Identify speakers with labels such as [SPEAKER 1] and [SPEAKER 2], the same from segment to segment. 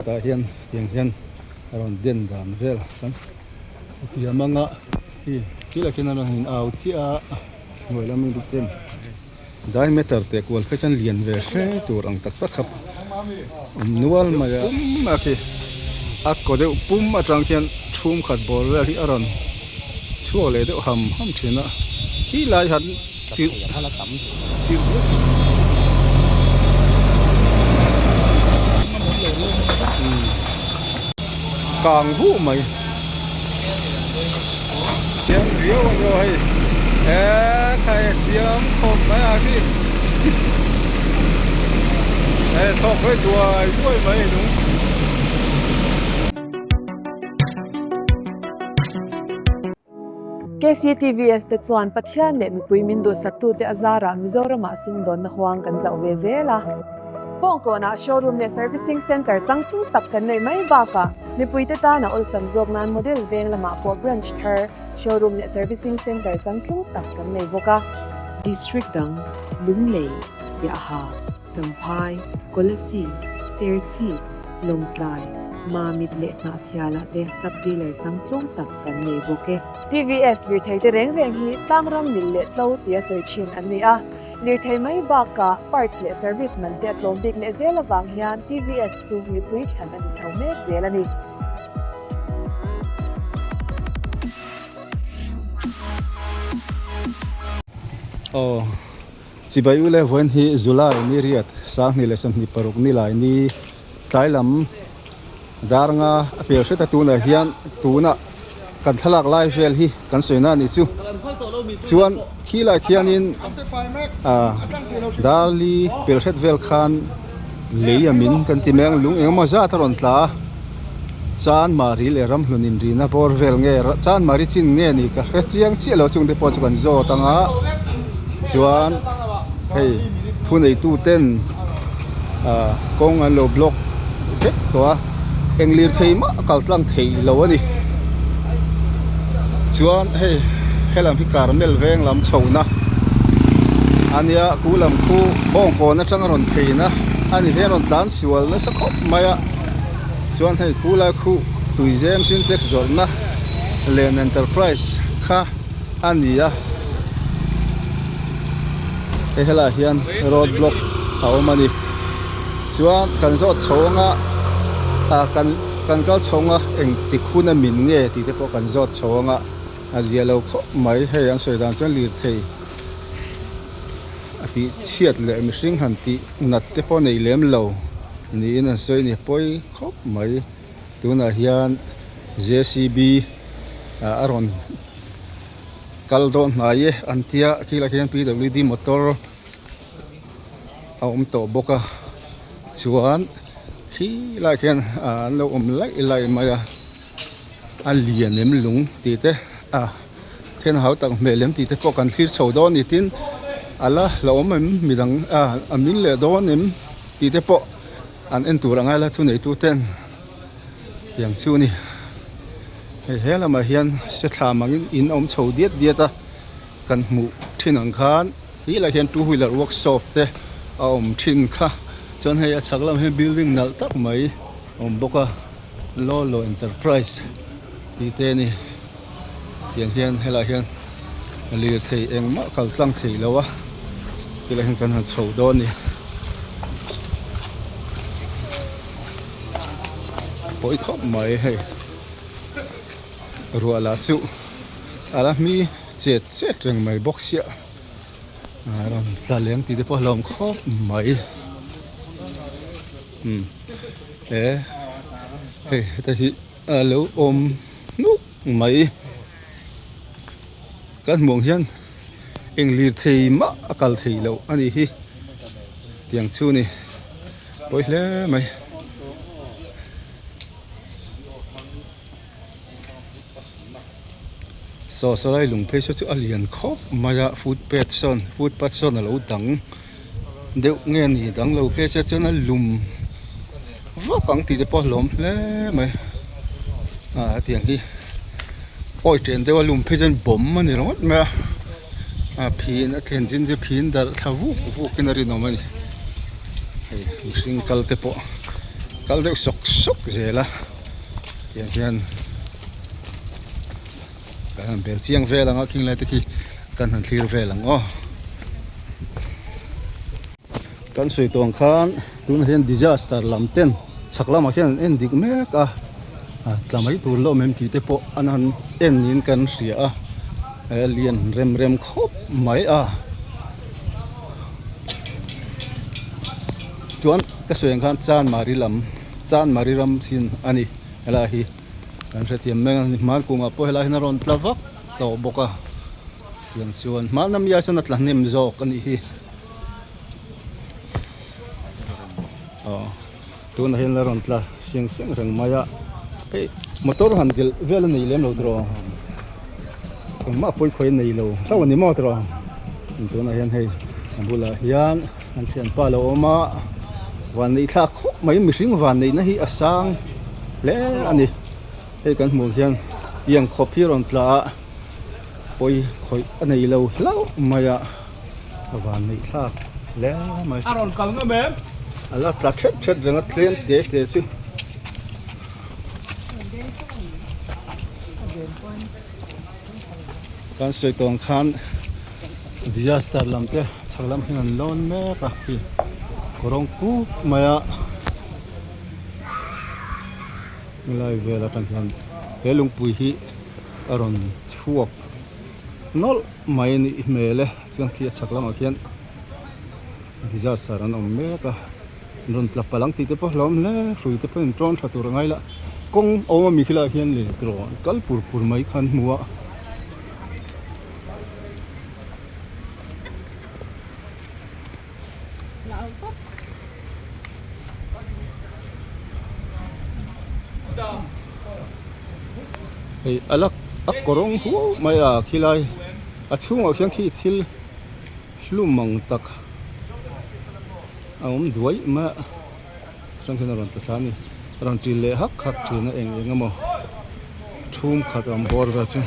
[SPEAKER 1] Tah hian tiang hian a rawn den dan vel kan thiam anga khi khi khian a rawn in au chiah a hnuai lam in ten diameter teh kual phei chuan lian ve hle tur ang tak tak kha awm nual mai a pum a khi a kaw deuh pum atang khian chhum khat bawr vel hi a rawn chhuak leh deuh ham ham thin a khi lai han chirh chirh kang vuh mai thiam riau a nia hei he khai thiam khawp mai a khi he thawk hi duai duai mai nung.
[SPEAKER 2] KCTVS te chuan Pathian leh mipui min duhsaktute a zarah Mizoramah sumdawnna huang kan zauh ve zel a. Bawngkawnah showroom leh servicing centre changtlung tak kan neih mai bakah mipuite tana awlsam zawk nan model veng lamah pawh branch thar, showroom leh servicing centre changtlung tak kan nei bawk a.
[SPEAKER 3] District dang, Lunglei, Siaha, Champhai, Kolasib, Serchhip, Lawngtlai, Mamit leh Hnahthialah te sub-dealer changtlung tak kan nei bawk e.
[SPEAKER 2] TVS lirthei te reng reng hi tlangram mil leh tlo tia sawi thin an ni a. Lirthei mai bakah parts leh service man te a tlawm bik leh zel avang hian TVS chu mipui thlan a ni chho mek zel a ni.
[SPEAKER 1] Aw, chibai u le vawiin hi July ni riat 2026 ni lai ni tlai lam dar nga a pel hret a tunah hian tuna kan thlalak lai vel hi kan sawi na a nih chu chuan khi lai khianin ah darli pel hret vel khan lei a min kan ti mai ang lung engemaw zat a rawn tla a chan mari leh ramhlun inrina bawr vel nge chan mari chin nge ni ka hre chiang chiah lo chung te pawh chu kan zawt ang a chuan hei thuneitu ten ah kawng an lo block vek tawh a eng lirthei mah a kal tlang theih lo a ni chuan hei helam hi carmel veng lam chhohna a nia khu lam khu bawngkawn atanga rawn pheina a ni hian rawn tlan sual nasa khawp mai a chuan hei khu lai khu tuizem sintex zawrhna lem enterprise kha a ni a hei helaiah hian road block a awm a ni chuan kan zawt chho anga ah kan kan kal chho anga engtik hun a min nge tih te pawh kan zawt chho anga a zia lo khawp mai hei an sawi dan chuan lirthei a tih chhiat leh mihring han tih nat te pawh nei lem lo niin an sawi a ni pawi khawp mai tunah hian J C B ah a rawn kal dawn hnai e an tia khi lah khian P W D motor a awm tawh bawk a chuan khi lai khian ah an lo awm laih laih mai a a lian em lung tih te a then hau tak hmel em tih te pawh kan thlir chho dawn a ni tin a la hlauhawm em midang ah a min leh dawn em tih te pawh an en tur angai la thuneitu ten tiang chu a ni hei he lamah hian se thla mangin in a awm chho diat diat a kan hmuh thin ang khan khi lai hian two wheeler workshop te a awm thin kha chuan hei a chhak lamah hian building nalh tak mai a awm bawk a lolo enterprise tih te a ni tiang hian helaiah hian lirthei engmah kal tlang thei lo a tilai hian kan han chho dawn a ni pawi khawp mai hei ruah lah chu a la hmi chet chet reng mai bawk sia a rawn tla leng tih te pawh a hlauhawm khawp mai umm he hei heta hi a lo awm hnuk mai kan hmuh ang hian eng lirthei mah a kal thei loh a nih hi tiang chu a ni pawi hle mai. Saw sawlai lung phei saw chu a lian khawp mai a footpath sawn footpath sawn a lo dang deuh nge ni dang lo phei se chuan a lum vak ang tih te pawh a hlawm hle mai ah hetiang hi awi chen deuh a lum phei chuan bawm a ni ringawt mai a a phin a thlen chin chu phin darh thla vuk vuk in a rinawm a ni hei mihring kal te pawh. kal deuh sawk sawk zel a tiang hian kan han bel chiang vel ang a khing lai te khi kan han thlir vel ang aw. Kan sawi tawh ang khan tunah hian disaster lam ten chhak lamah hian an en dik mek a ah tla mai tur la awm em tih te pawh an han en niin kan hria a a lian rem rem khawp mai a chuan ka sawi ang khan chanmari lam chanmari ram chin a ni helai hi kan hrethiam mek a ni hmankungah pawh helai hian a rawn tla vak tawh bawk a tiang chuan hmanna mi ah chuan a tla hnem zawk a nih hi. Aw tunah hian la rawn tla seng seng reng mai a hei motor han delh vel a nei lem lo tiraw engmah pawi khawi a nei lo hlauh a ni maw tiraw tunah hian hei a bulah hian an thianpa a lo awm a vanneih thlak khawp mai mihring vanneihna hi a sang hle a ni hei kan hmuh hian tiang khawp hi a rawn tla a pawi khawih a nei lo hlauh mai a. A van neih thlak hle mai.
[SPEAKER 4] A rawn kal ngam em?
[SPEAKER 1] A la tla thet thet reng a tlem te te chu. Kan sawi tawng khan disaster lam te chhak lam hian an lawn mek a khi kawrawng kuk mai a helai vel atang hian he lungpui hi a rawn chhuak nawlh mai a nih hmel e chuan khi a chhak lamah khian disaster an awm mek a an rawn tla palh ang tih te pawh hlauhawm hle hrui te pawh in tawn tha tur a ngai la kawng a awm a mi khilaiah hian leh tiraw an kal pur pur mai kha an hmu a. Hei a la a kawrawng huau mai a khilai a chhungah khian khi thil hlum ang tak a awm duai mai a atang khian a rawn tla thla a ni a rawn ṭil leh hak hak ṭhin a eng eng emaw thum khat a awm bawr vel chu.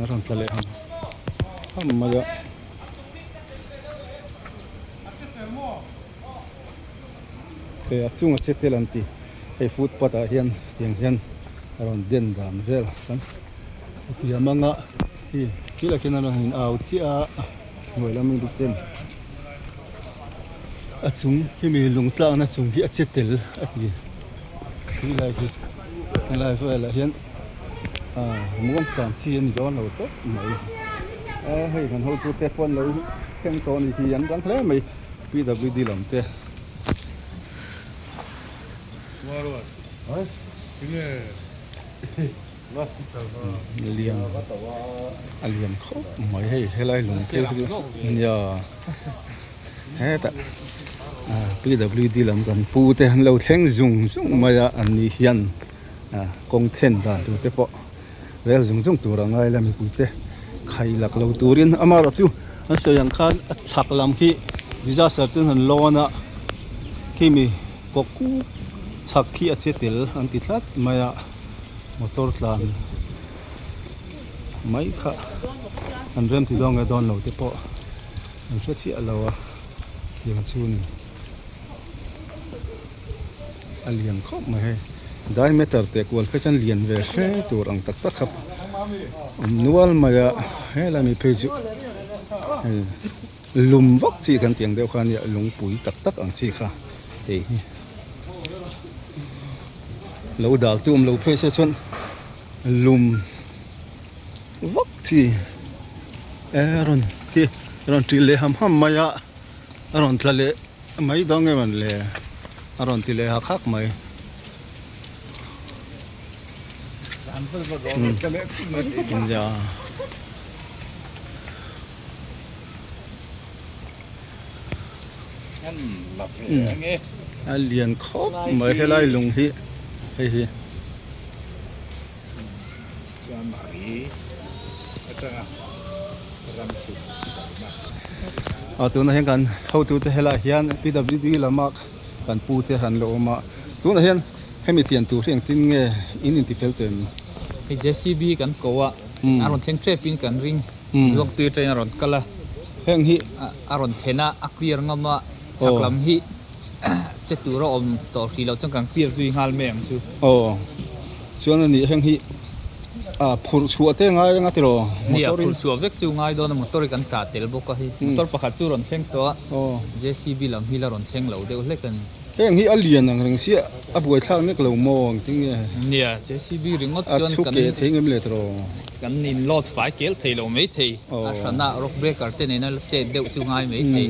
[SPEAKER 1] A rawn tla leh ham ham mai a. Hei a chunga che tel an ti hei footpath ah hian tiang hian a rawn den dan vel kan thiam ang a hi thil ah khian a rawn in au chiah a hnuai lam bik ten a chung khimi lung tlakna chung hi a che tel a ti helai hi helai velah hian. Muang chan chi a ni dawn lo tawp mai a hei kan hotu te pawh an lo thleng tawh a ni hi an dang hle mai P W D lam te. Lian a lian khawp mai hei helai lung phei hi chu nia hetah P W D lam kan pu te an lo thleng zung zung mai a an ni hian. Kawng then dan tur te pawh rel zung zung tur a ngai la mipui te khai lak lo turin amaherawh chu an sawi ang khan a chhak lam khi disaster ten han lawn a khimi kawk chhak khi a che tel an ti tlat mai a motor tlan mai kha an rem ti dawn nge dawn lo te pawh an hre chiah lo a tiang chu a ni. A lian khawp mai hei diameter teh kual phei chuan lian ve hle tur ang tak tak kha awm nual mai a helai mi phei chu hei lum vak chi kan tih ang deuh kha a nia lungpui tak tak ang chi kha hei hi lo dal chu awm lo phei se chuan lum vak chi e rawn ti rawn ṭil leh ham ham mai a a rawn tla leh. Mai dawn nge man le a rawn ti leh hak hak mai. Nia. A lian khawp mai helai lung hi hei hi. A tunah hian kan hotute helaiah hian P W D lama kan pute han la awm a tunah hian hemi pian tur hi engtin nge in intifel tawh em?
[SPEAKER 5] Hei J C B kan ko a a rawn thleng tep in kan ring zuak tui atangin a rawn kal a
[SPEAKER 1] heng hi
[SPEAKER 5] a rawn thlen a a clear ngam a chhak lam hi. Che tur a awm tawh hrih loh chuan kan clear zui nghal mai ang chu.
[SPEAKER 1] Aw chuan a nih heng hi ah phurh chhuah te ngai anga tiraw
[SPEAKER 5] Nia phurh chhuah vek chu ngai dawn a motor hi kan chah tel bawk a hei motor pakhat chu rawn thleng tawh a JCB lam hi la rawn thleng lo deuh hlek a ni.
[SPEAKER 1] Heng hi a lian ang reng sia a buaithlak nek lo maw ang tin nge?
[SPEAKER 5] Nia JCB ringawt chuan
[SPEAKER 1] a chhuk ke thei ngem le tiraw?
[SPEAKER 5] Kan in load fai kel thei lo mai thei a hranah rock breaker te nena la set deuh chu ngai mai thei.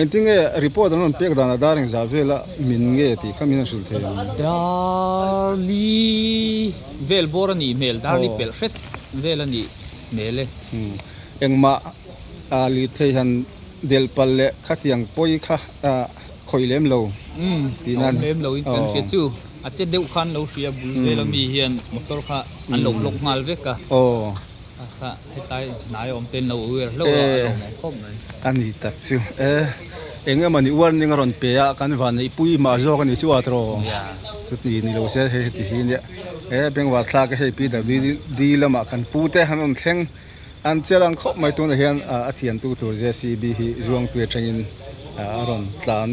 [SPEAKER 1] Engtinge report an rawn pek dan a dar engzah vela min nge tih kha min han hrilh thei ang.
[SPEAKER 5] Darli vel bawr a nih hmel, darli pelh hret vel a nih hmel e.
[SPEAKER 1] Engmah a lirthei han delh palh leh khatiang pawi kha khawih lem lo tih nan.
[SPEAKER 5] Lem lo in kan hria chu a che deuh khan lo hria bul vel ami hian motor kha an lo block nghal vek a. Kha hetlai hnai awm ten lo uir hlauh a a lawm awm khawp mai.
[SPEAKER 1] A ni tak chu e eng emaw ni warning a rawn pe a kan van neih pui mah zawk a ni chu a tawh chuti ni lo se hei heti hi nia he bengvar thlak a hei PWD lamah kan pu te han rawn thleng an che rang khawp mai tunah hian a thiantu tur JCB hi Zuangtui atangin a rawn tlan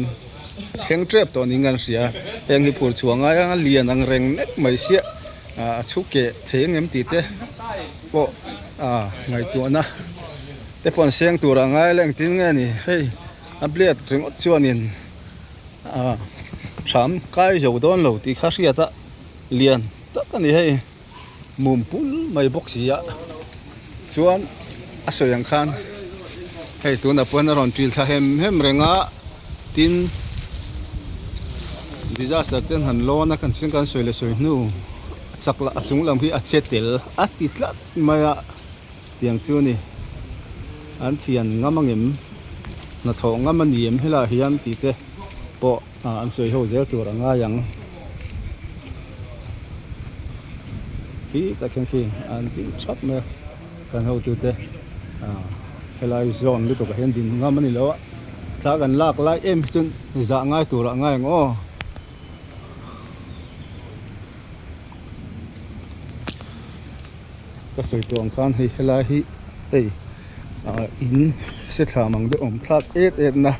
[SPEAKER 1] thleng tep tawh niin kan hria heng hi phur chhuah ngai anga lian ang reng nek mai siah. A chhuk keh thei ang em tih te pawh ngaihtuahna te pawh an seng tur a ngai la engtin nge ni hei a blade ringawt chuanin hram kai zo dawn lo tih kha hriat a lian tak a ni hei mum pul mai bawk si a chuan a sawi ang khan hei tunah pawn a rawn ṭil thla hem hem reng a tin disaster te an han lawn a kan chhing kan sawi leh sawi hnu a chak lah a chung lam hi a che tel a ti tlat mai a tiang chu a ni an thian ngam angem hnathawh ngam a ni em helaiah hian tih te pawh an sawi ho zel tur a ngai ang khi tak hian khi an ding thap mai a kan hotute helai zawn lutuk ah hian din ngam a ni lo a thla kan lak lai em hi chuan zah ngai tur ah ngai ang aw. Ka sawi tawh ang khan hei helai hi hei in se thlam ang deuh awm thlak et et na.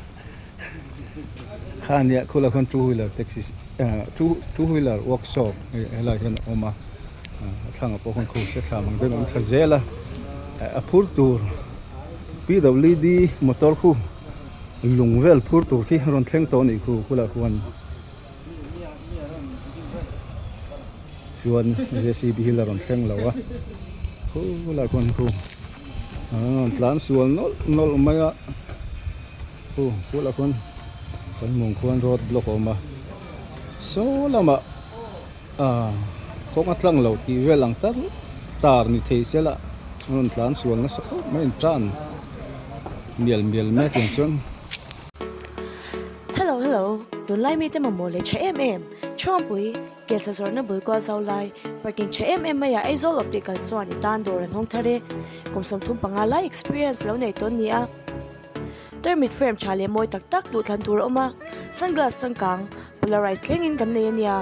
[SPEAKER 1] Khania khula khuan two wheeler taxi two two wheeler workshop helai hian a awm a a thlangah pawh khuan khu se thlam ang deuhin a awm thla zel a a phur tur P W D motor khu lung vel phur tur khi a rawn thleng tawh a nih khu khulai khuan chuan J C B hi la rawn thleng lo a khulai khuan khu a rawn tlan sual nawlh nawlh mai a. Khu khulah khuan kan mawng khuan road block a awm a saw lamah ah kawng a tlang lo tih vel ang tak tar ni thei se la a rawn tlan sual nasa khawp mai in tan mial mial mai a tiang chuan.
[SPEAKER 4] Hello hello tunlai mite mamawh leh tha em em Thuampui Kelsa zawrhna bul kual zau lai parking tha em em maiah Aizawl Optical chuan i tan dawr an hawng thar e kum 35 lai experience lo nei tawn ni a. Tarmit frame tha leh mawi tak tak duh thlan tur a awm a, sunglass changkang, polarized thlengin kan nei a nia.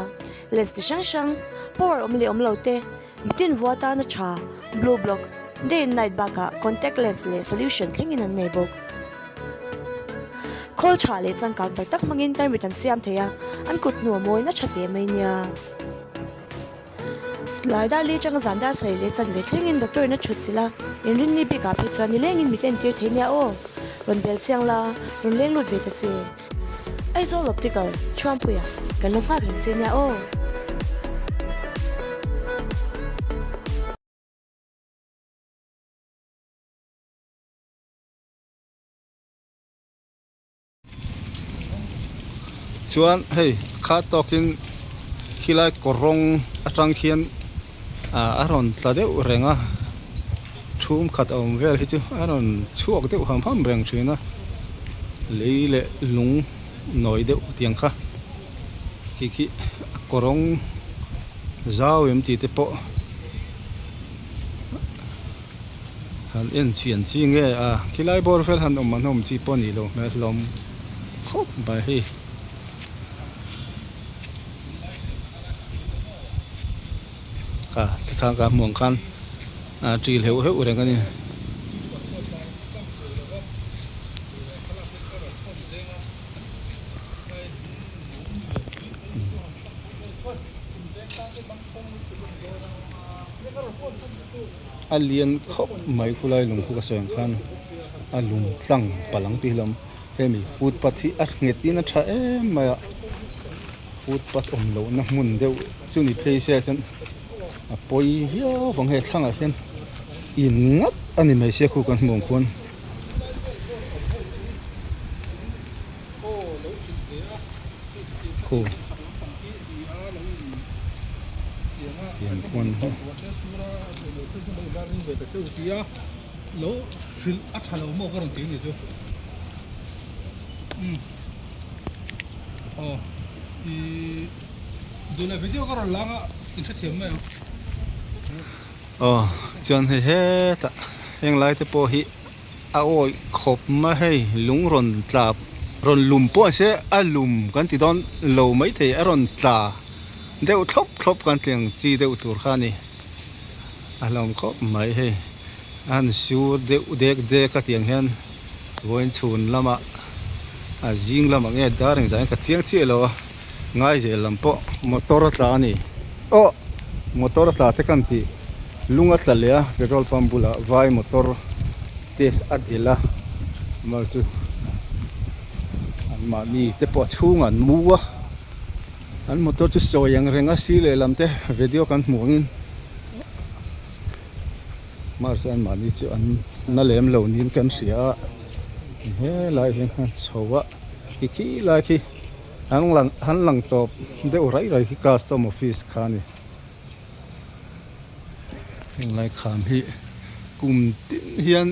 [SPEAKER 4] Lens ti hrang hrang, power awm leh awm lo te, mitin vua tana tha, blue block, day and night bakah contact lens leh solution thlengin an nei bawk. Khawl tha leh changkang tak tak hmangin tarmit an siam thei a, an kut hnu a mawi na tha teh mai nia. Tlai dar li atanga zan dar sarih leh chanve thlengin doctor in a thut chilh a, inrinni bikah phei chuan nilengin mit entir thei nia aw. Rawn bel chiang la, rawn leng lut ve ta che. Aizawl Optical, Thuampuia, kan lo nghak reng che nia aw.
[SPEAKER 1] Chuan hei kha tawkin khilai kawrawng atang khian ah a rawn tla deuh reng a thum khat a awm vel hi chu a rawn chhuak deuh ham ham reng thin a lei leh lung nawi deuh tiang kha khi khi a kawrawng zau em tih te pawh. Han en chian chi nge a khilai bawr vel han awm an awm chi pawh a nih loh hmel hlawm khawp mai hei. Kha tikhan ka hmuh ang khan a ṭil heuh heuh reng a ni. A lian khawp mai khulai lung khu ka sawi ang khan a lum tlang palh ang tih hlawm hemi footpath hi a nghet in a tha em mai a footpath awm loh na hmun deuh chu ni phei se chuan a pawi viau vang hei thlangah hian in ngawt a ni mai sia khu kan hmuh ang khuan. Khu tiang khuan ho. Aw chuan hei hetah heng lai te pawh hi a awih khawp mai hei lung rawn tla rawn lum pawh an hria a lum kan ti dawn lo maithei a rawn tla deuh thlawp thlawp kan tih ang chi deuh tur kha a ni a hlawm khawp mai hei a han sur deuh dek dek a tiang hian vawiin chhun lamah a zing lamah nge dar engzah hian ka chiang chiah lo a ngaizel lam pawh motor a tla a ni aw motor a tla te kan tih lung a tla leh a petrol pump bulah vai motor te a delh a mar chu an mahni te pawh a chhungah an mu a an motor chu sawi ang reng a si lehlam te video kan hmuh angin mar chu an mahni chu an na lem lo niin kan hria a helai hian a chho a khi khi lai khi. An lang an lang tawp deuh rai rai khi custom office kha a ni. Heng lai kham hi kum tin hian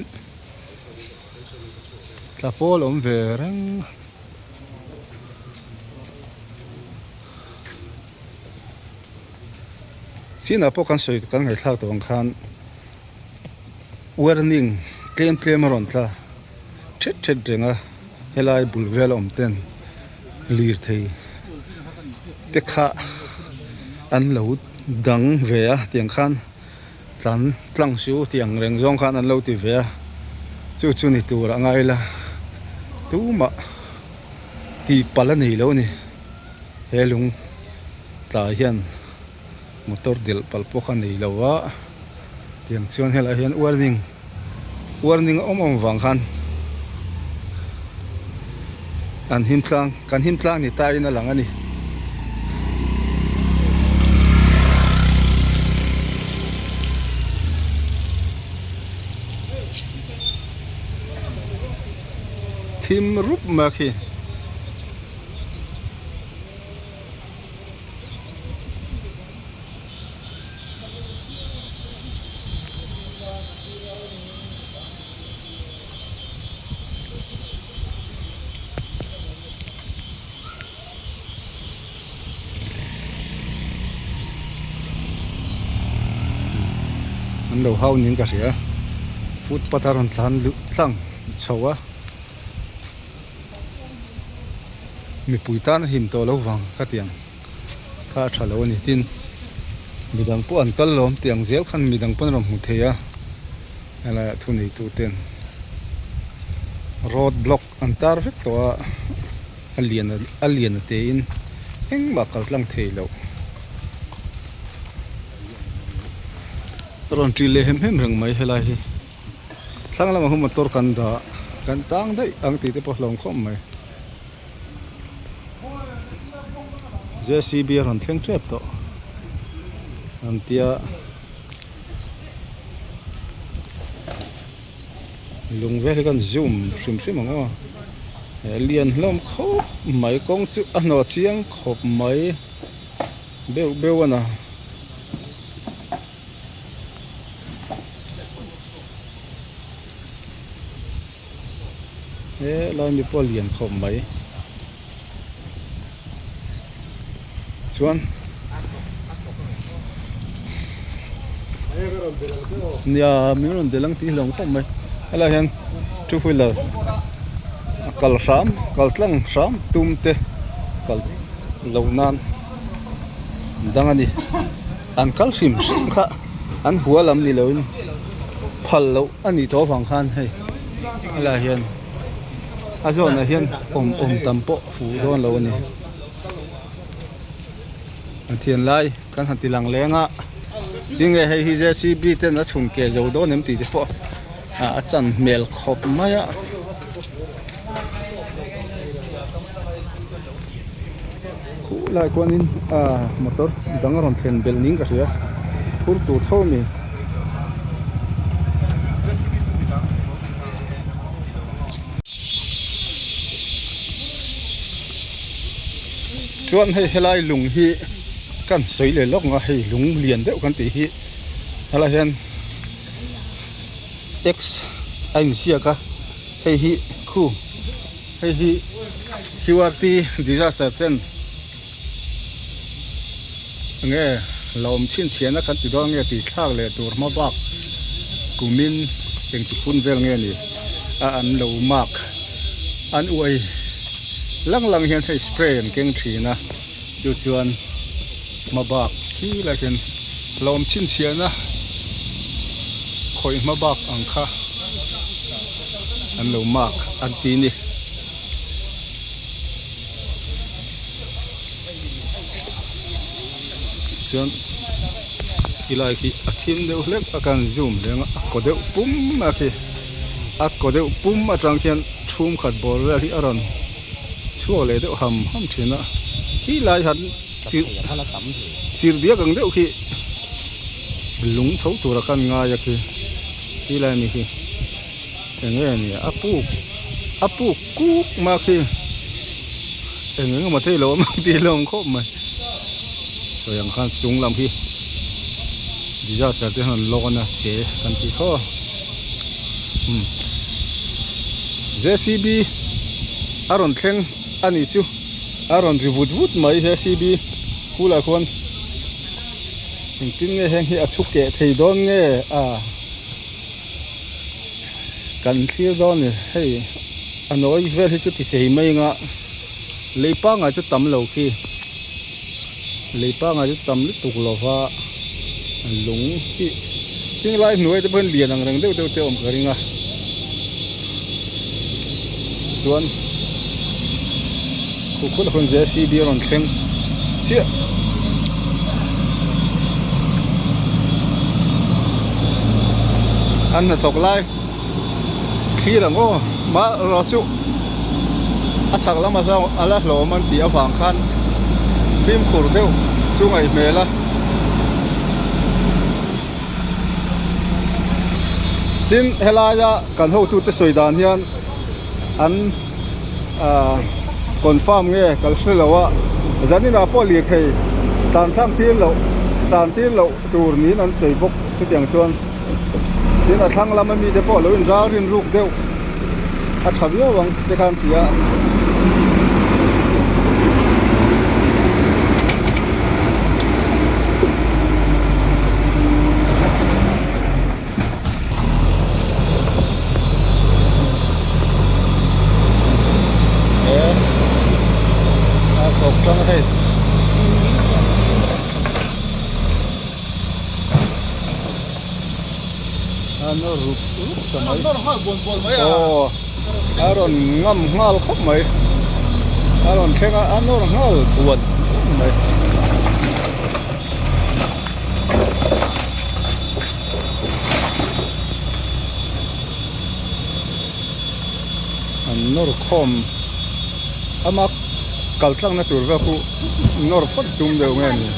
[SPEAKER 1] tla pawl a awm ve reng a. Chinah pawh kan sawi kan ngaihthlak tawh ang khan warning tlem tlem a rawn tla thet thet reng a. Helai bul vel a awm ten lirthei te kha an lo dang ve a tiang khan tlan tlang su tih ang reng zawng khan an lo ti ve a chu chu ni tur a ngai la tumah tih palh a nei lo a ni he lung tlai hian motor delh palh pawh kha nei lo a tiang chuan helai hian warning warning a awm awm vang khan an him tlang kan him tlang ni ta in a lang a ni. Thim rup mai khi. An lo hau niin ka hria footpath a rawn tlan luh tlang chho a. Mipui tan a him tawh lo vang ka ti ang kha a tha lo a ni tin midang pawh an kal lawm tih ang zel khan midang pawn a rawn hmu thei a helaiah thu nei tu ten road block an tar vek tawh a a lian a lian a te in engmah kal tlang thei loh a rawn ṭil leh hem hem reng mai helai hi. Thlang lamah hian motor kan dah kan tang daih ang tih te pawh hlawm khawp mai. J_c_b a rawn thleng tep tawh an tia lung vel hi kan zoom hrim hrim ang aw he lian hlawm khawp mai kawng chu a hnawh chiang khawp mai beuh beuh a na. He lai mi pawh a lian khawp mai chuan nia min rawn del ang tih hi lo ang khawp mai helaiah hian two wheeler a kal hram kal tlang hram tum te kal loh nan dang a ni. An kal hrim hrim kha an hua lam ni loin phal loh a nih tawh avang khan hei helaiah hian a zawnah hian awm awm tam pawh a fuh dawn lo a ni. An thian lai kan han ti lang leng a tinge hei hi JCB ten a chhun ke zo dawn em tih te pawh a chan hmel khawp mai a. Khuh lai khuanin ah motor dang a rawn thlen belh niin ka hria phur tur tho a ni. Chuan hei helai lung hi kan sawi leh lawk ang a hei lung lian deuh kan tih hi helai hian x a inziak a hei hi khu hei hi qrt disaster ten enge lawm chhinchhiahna kan ti dawn nge tih thlak leh tur hma bak kumin engti hun vel nge ni a an lo mark an uai lang lang hian hei spray an keng thin a chu chuan hma bak khi lai khian lawm chhinchhiahna khawih hma bak ang kha an lo mark an ti a ni. Chuan tilai khi a thim deuh hlek a kan zoom leng a a kaw deuh pum a khi a kaw deuh pum atang khian thum khat bawr vel hi a rawn chhuak leh deuh ham ham thin a khi lai han chirh diak ang deuh khi lung tho tura kan ngai a khi khi lai ami khi eng nge ni a puk a puk kuk mak hi eng eng emaw thei lo awm ang tih hlawm khawp mai sawi ang khan chung lam hi disaster te hian an lawn a che kan tih khaw umm J C B a rawn thleng a nih chu a rawn ri vut vut mai J C B khulah khuan engtin nge heng hi a chhuk keh thei dawn nge a. Kan thlir dawn ni hei a nawi vel hi chu ti thei mai anga lei pangngai chu tam lo khi lei pangngai chu tam lutuk lo va lung hi thing lai hnuai te pawh hian lian ang reng deuh deuh te a awm ka ring a chuan khuh khulh hun J C B a rawn thleng chiah. An hnathawk lai thlir ang aw mah erawh chu a chhak lam a la hlawm an tih avang khan fimkhur deuh chu ngaih hmel a. Tin helaia kan hotute sawi dan hian an ahh confirm nge kal hre lo a zaninah pawh lirthei tlan thlang tir loh tlan tir loh tur niin an sawi bawk chutiang chuan tin a thlang lama mite pawh lo inral rin ruk deuh a tha viau ang te khan ti a. A thawk tang a hei. A nawr rup rup ta mai. Aw a rawn ngam nghal khawp mai. A rawn thleng a a nawr nghal buan mai. An nawr khawm ama kal tlangna tur vel khu nawr phawt tum deuh nge ni.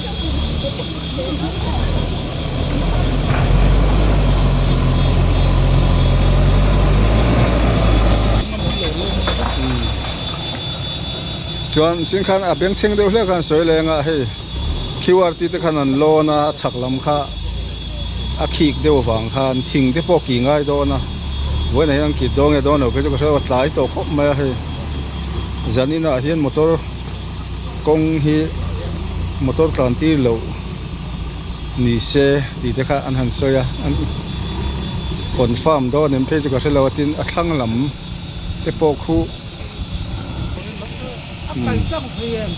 [SPEAKER 1] Chuan chin khan a bengchheng deuh hlek khan sawi leng a hei. Qrt te khan an lawn a a chhak lam kha a khik deuh avang khan thing te pawh kih ngai dawn a vawiinah hian an kit dawn nge dawn lo phei chu ka hre lo a tlai tawh khawp mai a hei zanin ah hian motor kawng hi motor tlan tir loh ni se tih te kha an han sawi a an confirm dawn em phei chu ka hre lo a tin a thlang lam te pawh khu.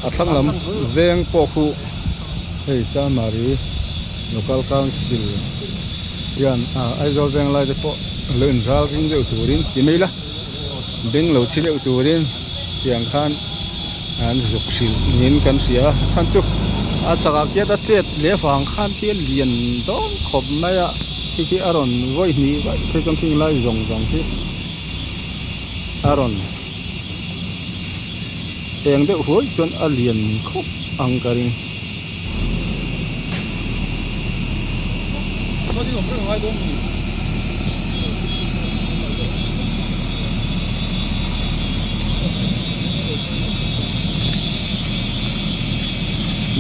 [SPEAKER 1] A thlang lam veng pawh khu hei Chanmari Local Council hian Aizawl veng lai te pawh lo in ral ring deuh turin ti mai ila beng lo chhi deuh turin tiang khan an zuk hrilh niin kan hria a chhan chu. A chakah khian a chet leh vang khan khi a lian dawn khawp mai a khi khi a rawn vawi hnih vaih phei chuan khing lai zawng zawng khi a rawn eng deuh huai chuan a lian khawp ang ka ring.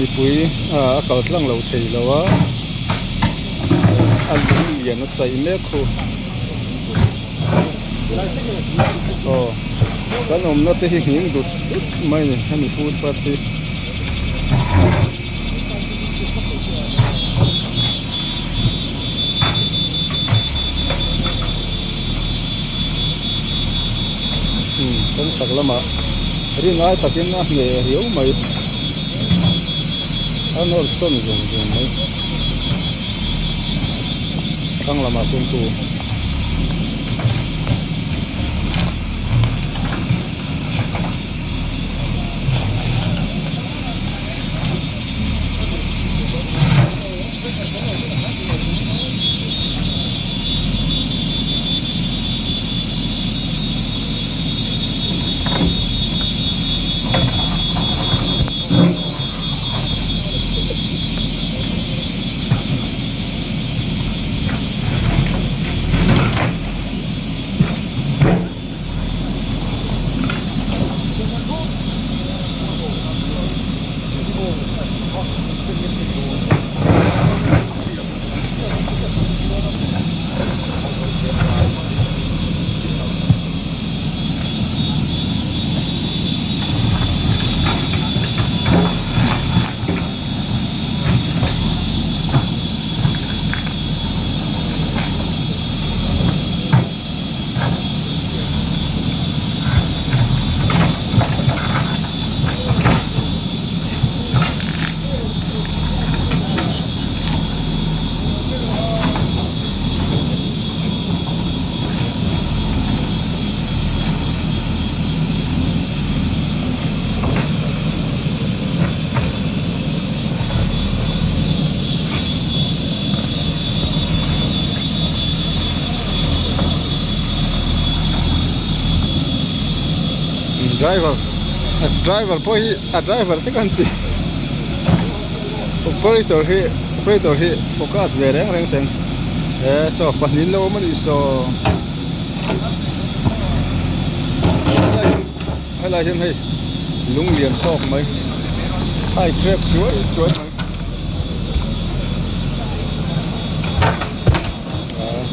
[SPEAKER 1] Mipui ah a kal tlang lo thei lo a a lung lian a chaih mek khu aw kan awmna te hi nghing dut dut mai a ni hemi footpath hi. Kawng chhak lamah rin ai takin a hneh riau mai a nawr chawn zawng zawng mai thlang lamah chuan chu. Driver a driver pawh hi a driver te kan ti operator hi operator hi focus ve reng reng teng he saw pahnih an lo awm a nih saw helai hian hei lung lian tawk mai hai thlep chuai chuai mai.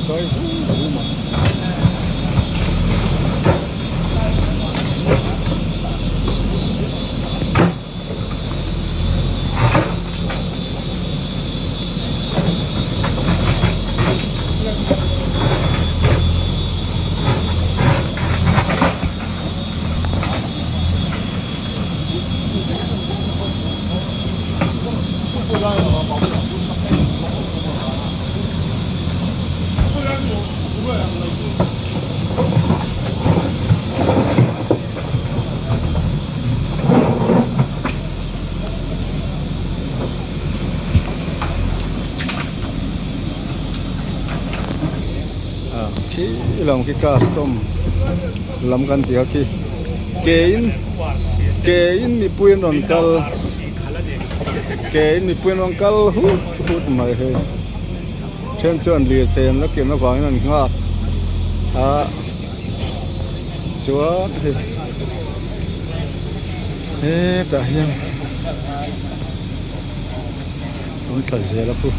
[SPEAKER 1] Chawi vum vum a. Khi lam khi custom lam kan tih a khi ke in ke in mipui an rawn kal ke in mipui an rawn kal hut hut mai hei then chuan lirthei an la ken avangin an nghak a chuan hei hetah hian an tla zel a khu.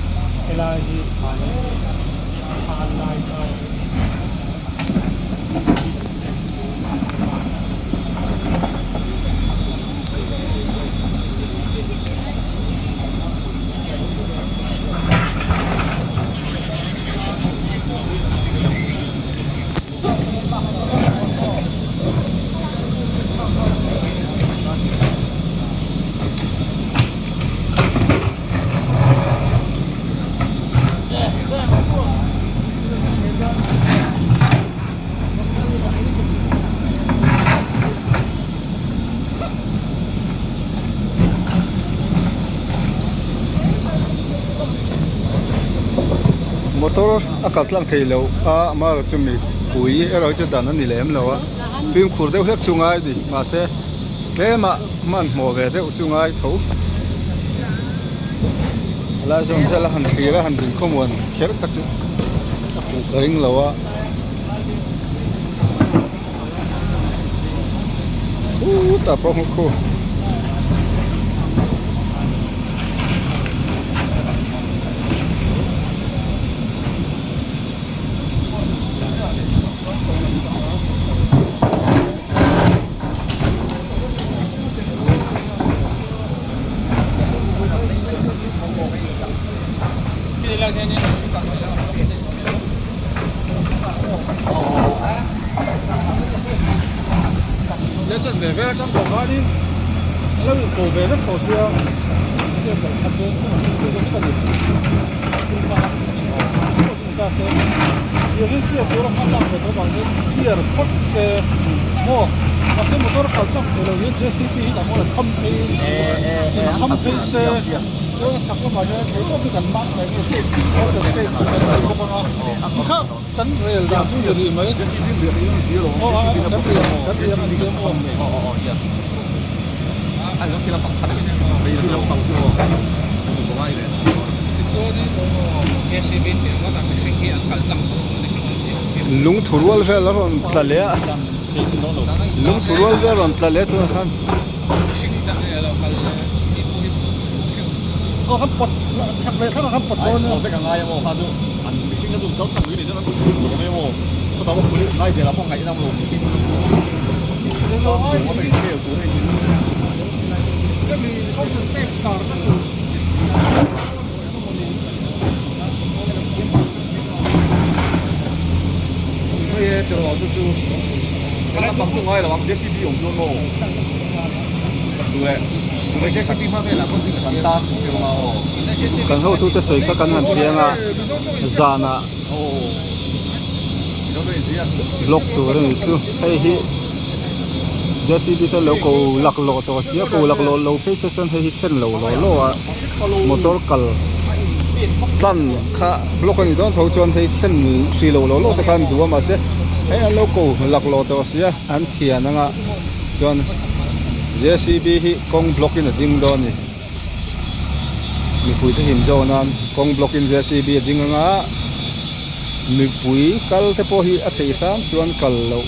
[SPEAKER 1] Motor a kal tlang thei lo a amaherawh chu mipui erawh hi chu dan a ni lem lo a fimkhur deuh hlek chu ngai a ni mahse tlema hmanhmawh ve deuh chu ngai tho helai zawn vel a han thlir a han dinkhawmuan kher kha chu a fuh ka ring lo a. Khutah pawh hmu khu. Lungthu rual vel a rawn tla leh a lungthu rual vel a rawn tla leh tunah khan. Kan hotute sawi kha kan han hriang a zanah block tur a ni chu hei hi JCB te lo ko laklawh tawh sia ko laklawh lo phei se chuan hei hi then lo law law a motor kal tlan kha block a nih dawn tho chuan hei then hrih lo law law te kha an duh a mahse hei an lo ko laklawh tawh sia an thian anga chuan JCB hi kawng block in a ding dawn a ni mipui te him zawk nan kawng block in JCB a ding anga mipui kal te pawh hi a theih hram chuan kal loh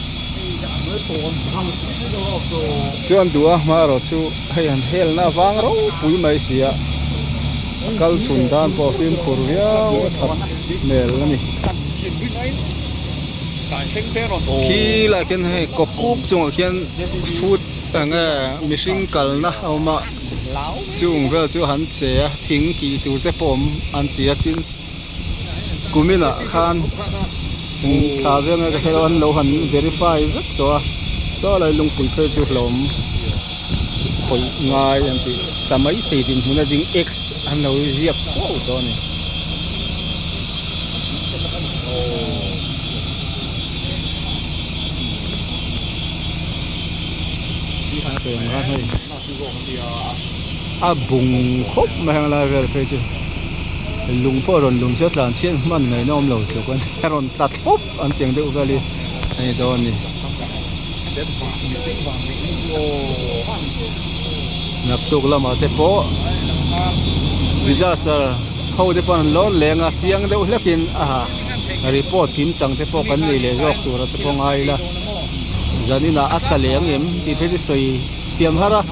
[SPEAKER 1] chuan duh a hmaerawh chu hei han helna avang ropui mai si a a kal chhun dan pawh fimkhur viau a that hmel a ni khi lai khian hei kaw khup chungah khian foot eng nge mihring kalna a awm a chung vel chu han che a thing kih tur te pawh awm an ti a tin. Kuminah khan thla vel nge ka hre lo an lo han verify vek tawh a saw lai lungpui phei chu hlawm khawih ngai an tih ta mai thei dinhmun a ding x an lo ziak fo tawh a ni. A bung khawp mai ang lai vel phei chu lung pawh a rawn lum sia tlan chhiat hman ngaihna awm lo tluk a ni a rawn tla thlawp an tiang deuh vel hi a ni dawn a ni naktuk lamah te pawh disaster ho te pawh an lo leng a chiang deuh hlek in a report kim chang te pawh kan nei leh zawk tur a te pawh ngai ila zanin ah a tla leh ang em tih phei chu sawi thiam har a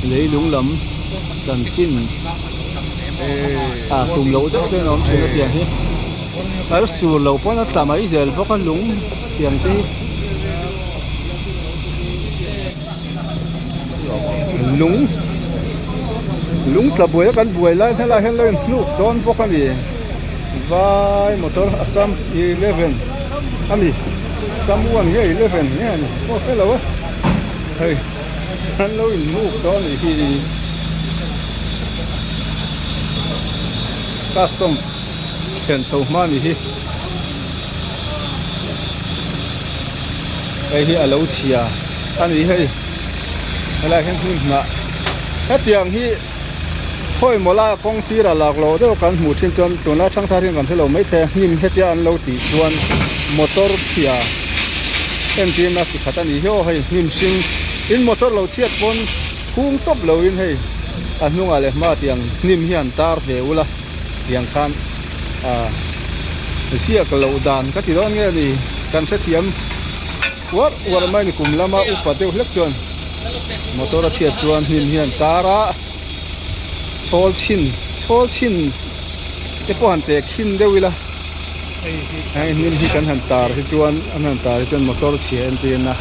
[SPEAKER 1] leilung lam chanchin ah tum loh deuh te an awm thin a tiang hi a sur lo pawn a tla mai zel bawk a lung tiang te hi lung lung tla buai a kan buai lai helai hian lo inhnuk dawn bawk a ni vai motor Assam 11 a ni Assam 1 nge 11 nge a ni pawh hre lo a hei an lo inhnuk dawn a nih hi custom thlen chho hma a nih hi. Hei hi a lo chhia a ni hei helai hian hmun hnah hetiang hi Khawi maw laia kawng sirah lak loh deuh kan hmuh thin chuan tunlai thangthar hian kan hrelo mai thei a, hnim hetia an lo tih chuan motor chhia entirna chi khat a ni hi aw hei hnim hring in motor lo chhiat pawn hung tawp loin hei a hnungah leh hma tiang hnim hi an tar ve ula tiang khan ah ziak loh dan ka ti dawn nge ni kan hrethiam uar uar mai a ni kum lama upa deuh hlek chuan motor a chhiat chuan hnim hian tar a chhawl chhin chhawl chhin te pawh han teh khin deuh ila hei hnim hi kan han tar hi chuan an han tar hi chuan motor chhia entir na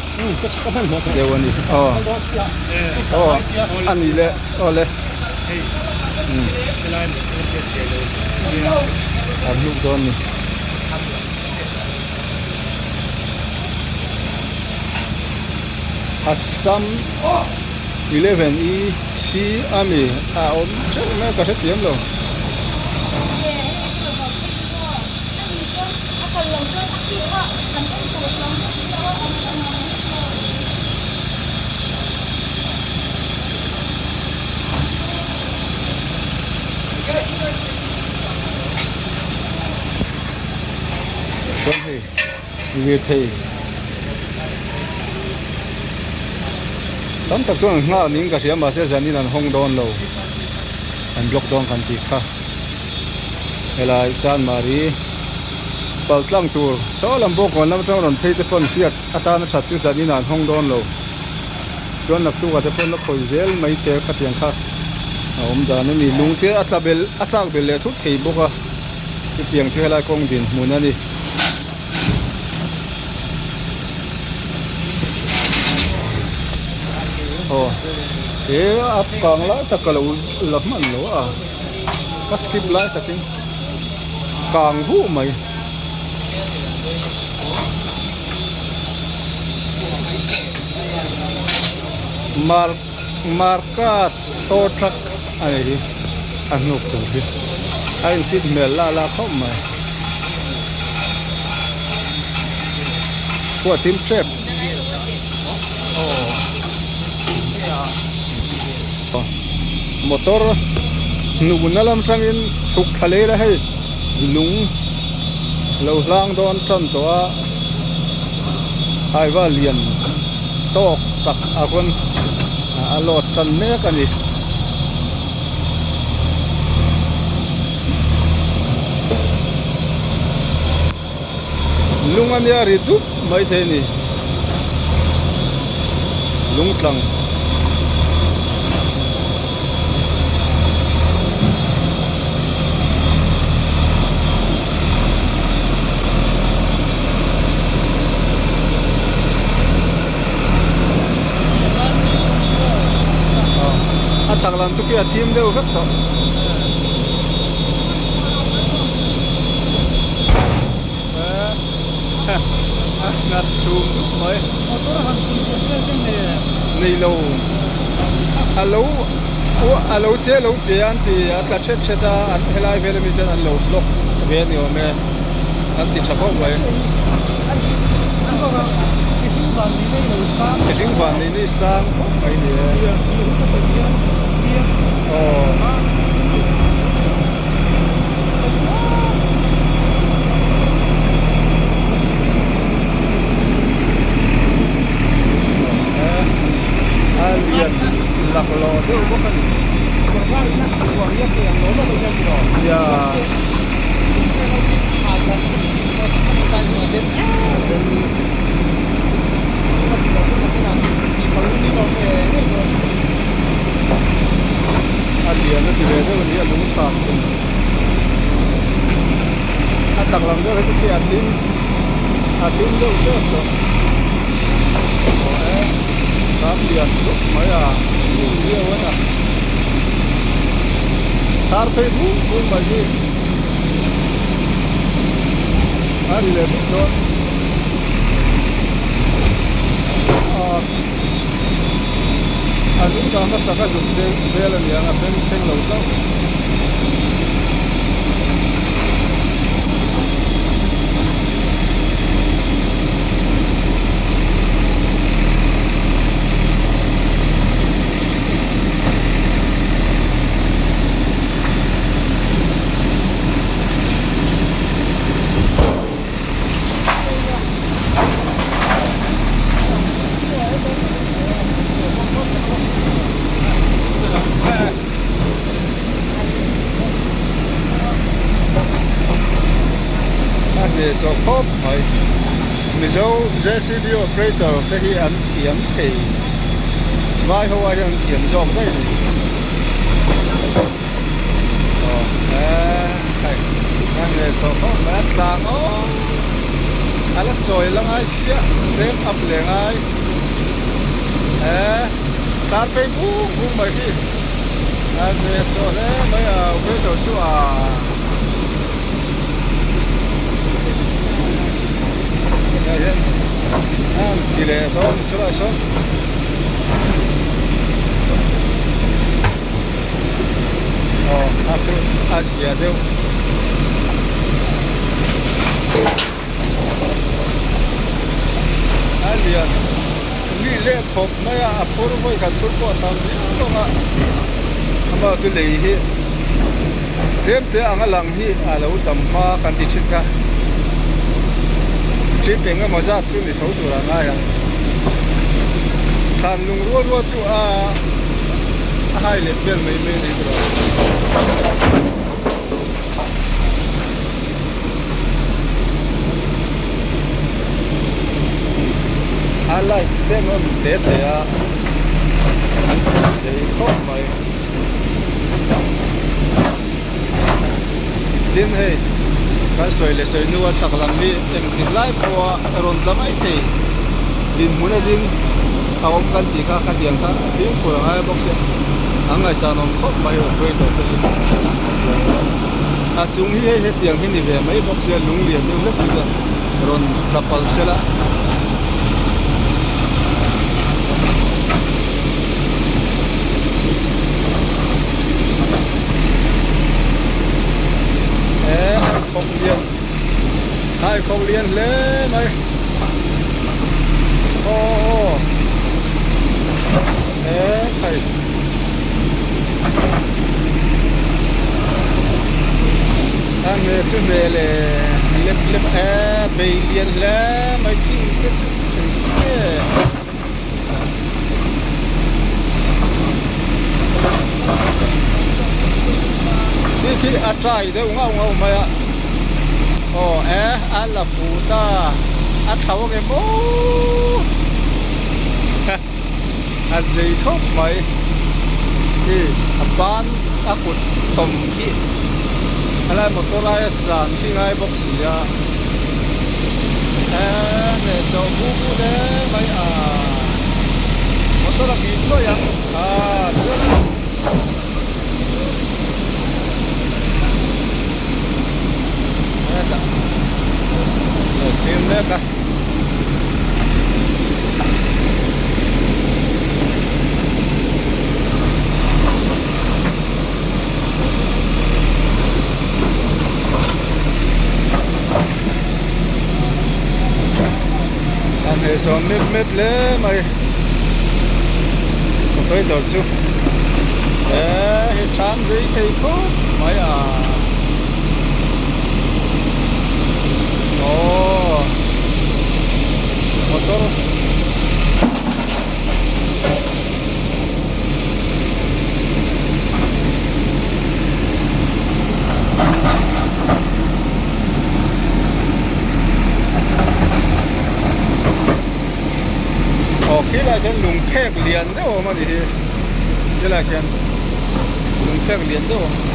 [SPEAKER 1] deuh a ni aw aw a ni le aw le an hnuk dawn a ni. Assam 11 E C ami a awm theuh mai a ka hrethiam lo. Chuan hei lirthei tam tak chuan an nghah niin ka hria mahse zanin an hawng dawn lo an block dawn kan tih kha helai chanmari pal tlang tur saw lam bawk kawn lam atang rawn phei te pawn hriat atana that chu zanin an hawng dawn lo chuan naktuk ah te pawn la khawih zel mai te khatiang kha a awm dan a ni lung te a tla belh a tlak belh leh thut thei bawk a. Chutiang chu helai kawng dinhmun a ni. Aw he a kang lai tak ka lo la hman lo a ka skip lai takin kang vuh mai. Mar Marcus tow truck a ni hi a hnuk tur hi a in fit hmel la la khawp mai khua thim tep aw motor hnuna lam tangin chhuk thla lei la hei lung lo hlang dawn tan tawh a haiva lian tawk tak a rawn a load tan mek a ni. Lung a nia ri dup mai thei a ni lung tlang. A chak lam chu khi a thim deuh vek tawh. A nghat thum dup mai. Nei lo. A lo a lo che lo che an ti a tla thet thet a an helai vel ami chuan an lo block ve a ni awm e. An ti tha khawp mai. Mihring van nei nei sang khawp mai ni e. Aw. A lian laklawh deuh bawk a ni. Nia. A lian a ti ve deuh a ni a lung thlak thung. A chak lam deuh hi chu khi a thim a thim deuh teuh tawh. Aw e ram lian dup mai a hnim viau a na. Tar phei bum bum mai hi a ri leh bawk dawn. A lung dah hmasa ka zuk vel a niang a beng thleng lo hlauh. hnehsawh khawp mai. Mizo JCB operator te hi an thiam thei vai ho ah hian an thiam zawk daih a ni. Aw hei a hnehsawh khawp mai a tlang awm a la chawi la ngai sia tlem up leh ngai eh tar phei bung bung mai khi a hnehsawh hle mai a operator chu a. Hei hian a han ti leh dawn ni sawlai sawn aw a chu a zia deuh a lian mi leh khawp mai a a phur vawi khat phur pawh a tam viau ang a amah chu lei hi tlem te anga lang hi a lo tam hma kan ti thin kha trip eng emaw zat chu ni tho tur a ngai ang thlan lung rual rual chu a a hai leh vel mai mai a ni tur a. A light te an rawn te te a zei khawp mai tin hei kan sawi leh sawi hnu a chhak lam hi engtik lai pawha rawn tla mai thei dinhmun a ding a awm kan tih kha khatiang kha a fimkhur a ngai bawk sia an ngaihsan awm khawp mai operator te hi. A chung hi hei hetiang hi ni ve mai bawk sia lung lian deuh hlek hi chuan rawn tla palh se la. E hai khawk lian hai khawk lian hle mai aw aw e khai. A hne chu hne leh lep lep e bei lian hle mai thing te chu engtin nge khi khi a trai deuh ngauh ngauh mai a aw e a la fuh ta a thlo ang em aw. A zei khawp mai hi a ban a kut tawm khi helai motor aia san khi ngai bawk si a eee hnehsawh bu bu hle mai a motor a bih nuaih ang aa chuan hetah lo thlir mek a. A hmehsawm mep mep hle mai operator chu eee hei than zui thei khawp mai a. Aww motor aw khilaiah khian lung phek lian deuh a awm a ni hi khilaiah khian lung phek lian deuh a awm.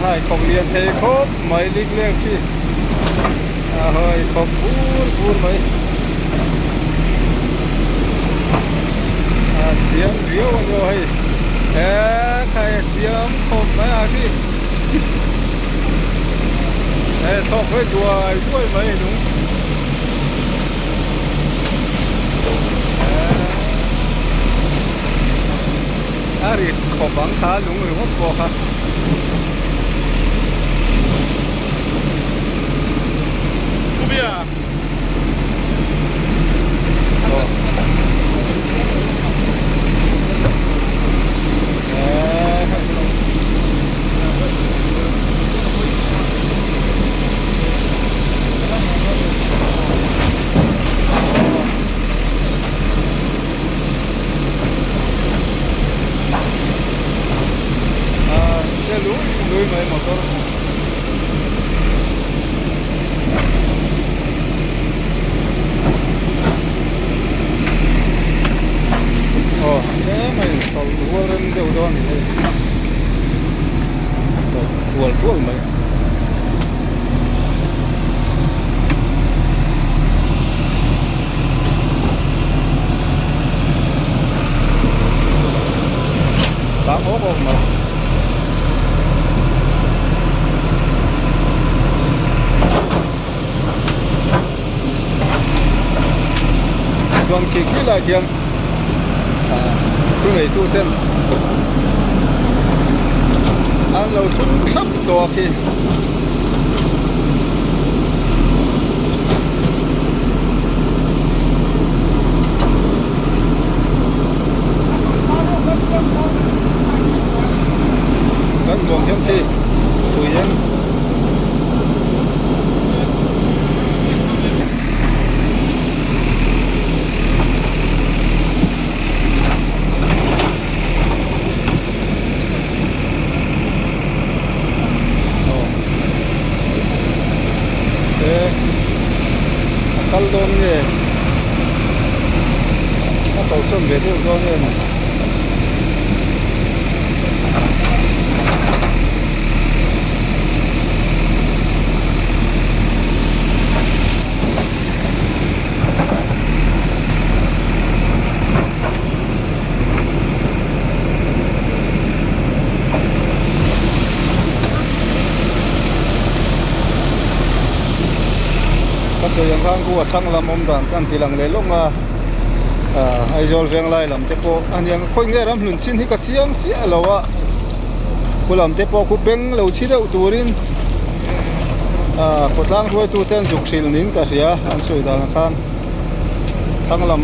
[SPEAKER 1] Hai khawk lian thei khawp mai lik leng khi a hawi khawp bur bur mai. A chiang riau a ni aw hei eee khai a chiang khawp mai a khi hei thlawk phei duai duai mai a nung eee a ri khawp ang kha lung ringawt pawh kha. Che lui lui mai motor. Aw tlem a intawlh rual rem deuh dawn a ni hei tawlh kual kual mai. Tang awk awk mai. Chuan khi khi lai khian ah thu neitu ten an lo thun thlap tawh a khi. Kan hmuh ang hian khi tui eng aw e a kal dawn nge a kalsawn ve deuh dawn em. Ka sawi ang khan khu a thlang lam awm dan kha an ti lang leh lawng a ah Aizawl Venglai lam te pawh a niang khawi nge ram hlun chin hi ka chiang chiah lo a khu lam te pawh khu beng lo chhi deuh turin ah khawtlang hruaitu te an zuk hrilh niin ka hria an sawi dan ah khan thlang lam.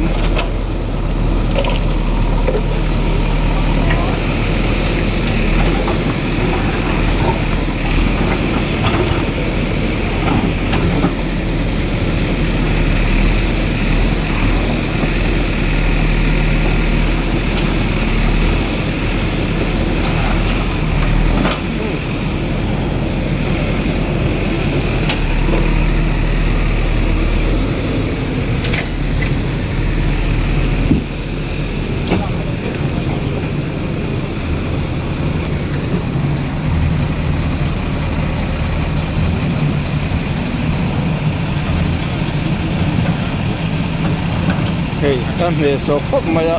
[SPEAKER 1] Hei a hnehsawh khawp mai a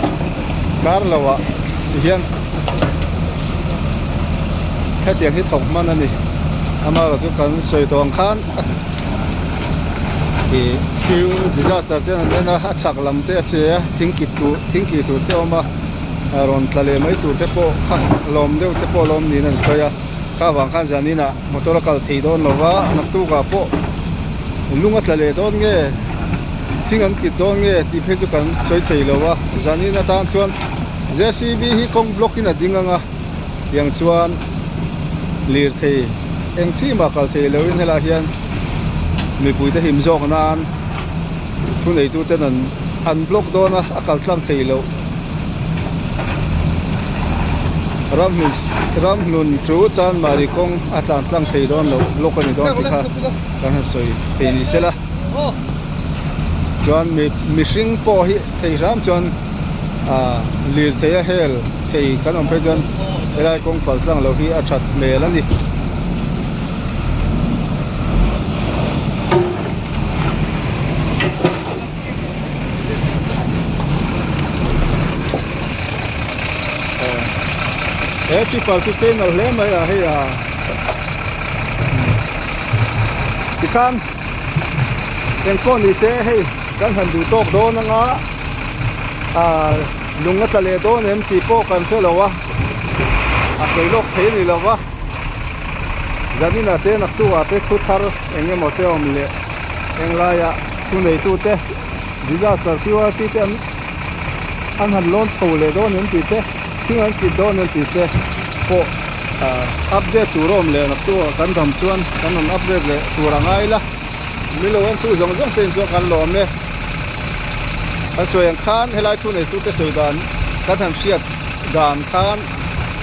[SPEAKER 1] kar lo ah tihian hetiang hi thawk hman a ni amaherawhchu kan sawi tawh ang khan ih thil disaster te an en a a chhak lam te a che a thing kit tur thing kih tur te a awm a rawn tla leh mai tur te pawh kha lawm deuh te pawh lawm niin an sawi a kha vang khan zanin ah motor a kal thei dawn lo va naktuk ah pawh lung a tla leh dawn nge thing an kit dawn nge tih phei chu kan sawi thei lo a zanin atan chuan J C B hi kawng block in a ding ang a tiang chuan lirthei eng chi mah kal thei loin helaiah hian mipui te him zawk nan thu neitu ten an an block dawn a a kal tlang thei loh ramhlun ramhlun chu chanmari kawng a tlan tlang thei dawn loh block a ni dawn tih kha kan han sawi thei ni sela chuan mi mihring pawh hi thei hram chuan ah lirthei a hel thei kan awm phei chuan helai kawng pal tlang loh hi a that hmel a ni. He tipper chu chei nalh hle mai a hei a tikhan engpawh ni se hei kan han duh tawk dawn anga ah lung a tla leh dawn em tih pawh kan hre lo a a sawi lawk thei a ni lo va zaninah te naktukah te thu thar eng emaw te awm leh englaiah thu neitute disaster Q_R_P te an an han lawn chho leh dawn em tih te thing an kit dawn em tih te pawh ah update tur a awm leh naktukah kan dam chuan kan rawn update leh tur a ngai la milo en tu zawng zawng te in chuan kan lawm e kan sawi ang khan helai thu nei tute sawi dan kan han hriat dan khan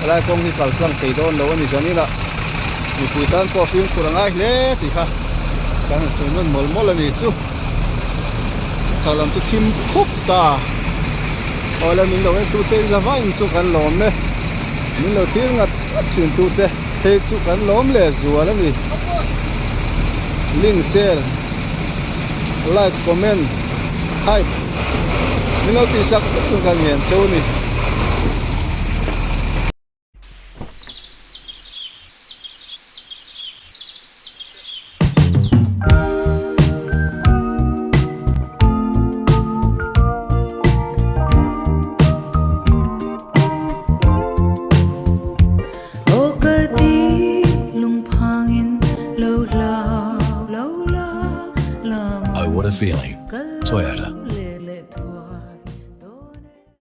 [SPEAKER 1] helai kawng hi kal tlang thei dawn lo a ni zanin ah mipui tan pawh fimkhur a ngai hle tih kha kan han sawi nawn mawlh mawlh a ni chu. Chhak lam chu thim khup ta awle min lo en tute in zavaiin chu kan lawm e min lo thlir ngat ngat thin tute phei chu kan lawm leh zual a ni link share like comment hype min lo tih sak vek tur kan ngen cheu a ni.
[SPEAKER 6] Oh what a feeling. Toyota.